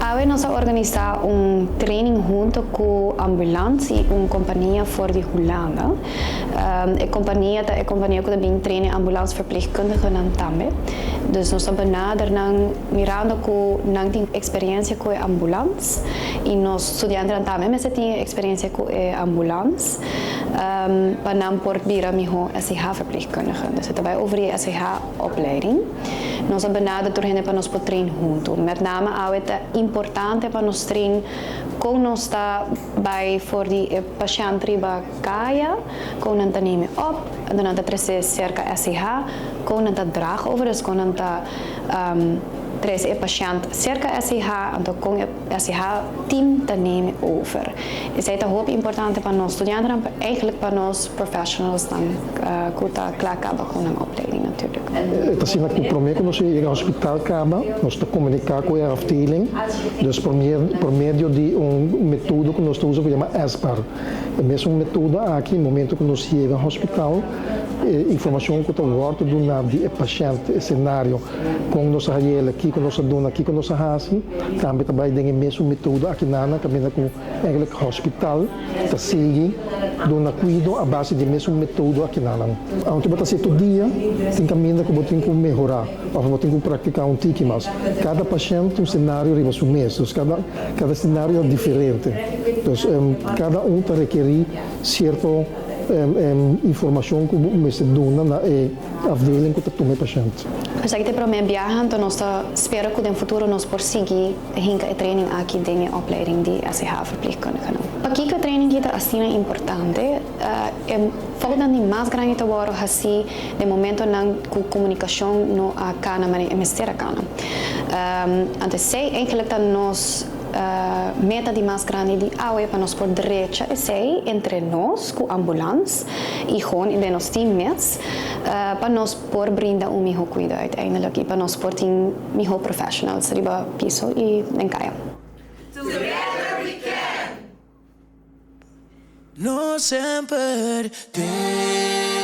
Awe nos a organisa un training hunto cu ambulance y un compania for di Hulanda. E compania ta e compania cu ta bin train e ambulance verpleegkundigenan tambe. Dus nos ta benader nan mirando cu nan tin experiencia cu e ambulance y nos studiantenan tambe mester tin e experiencia cu e ambulance pa nan por bira miho SEH verpleegkundige. Dus e ta bay over di e SEH opleiding. Nos a benader tur hende pa nos por train huntu. Met name awe ta importante pa nos train kon nos ta bai for di e pashènt riba kaya, kon nan ta neme op, anto nan ta trese serka SEH, kon nan ta draag over, dus kon nan ta trese e pashènt serka SEH, anto kon e SEH team ta neme over. Esei ta hopi importante pa nos studiantenan, pero eigenlijk pa nos professionalsnan ku ta kla kaba ku nan opleiding natuurlijk. E ta asina ku promé ku nos yega hospital kaba, nos ta komuniká ku e afdeling, dus por por medio di un metodo ku nos ta usa ku yama SBAR. E mesun metodo aki, momento ku nos yega hospital, e informashon ku ta wòrdu duná di e pashènt, e senario, Kon nos a hayela, kiko nos a duna, kiko nos a hasi, tambe ta bai den e mesun metodo akinana kaminda ku eigenlijk hospital ta sigui duna kuido a base di e mesun metodo akinanan. Aunke bo ta hasi tur dia, tin kaminda ku bo tin ku mehorá òf bo tin ku praktiká un tiki mas. Kada pashènt tin un senario riba su mes, dus kada kada senario ta diferente. Dus kada un ta rekerí sierto informashon ku bo mester duna na e afdeling ku ta tuma e pashènt. Esaki ta e promé biaha, anto nos ta spera ku den futuro nos por sigui hinka e training aki den e opleiding di SEH verpleegkundigenan. Pakiko e training aki ta asina importante? E foutnan di mas grandi ta wòrdu hasí den momentonan ku komunikashon no a kana manera e mester a kana. Anto esei eigenlijk ta nos meta di mas grandi di awe pa nos por drecha esei entre nos ku ambulans i gewoon den nos team mes pa nos por brinda un miho kuido uiteindelijk i pa nos por tin miho professionals riba piso i den kaya. Together we can! No semper tin.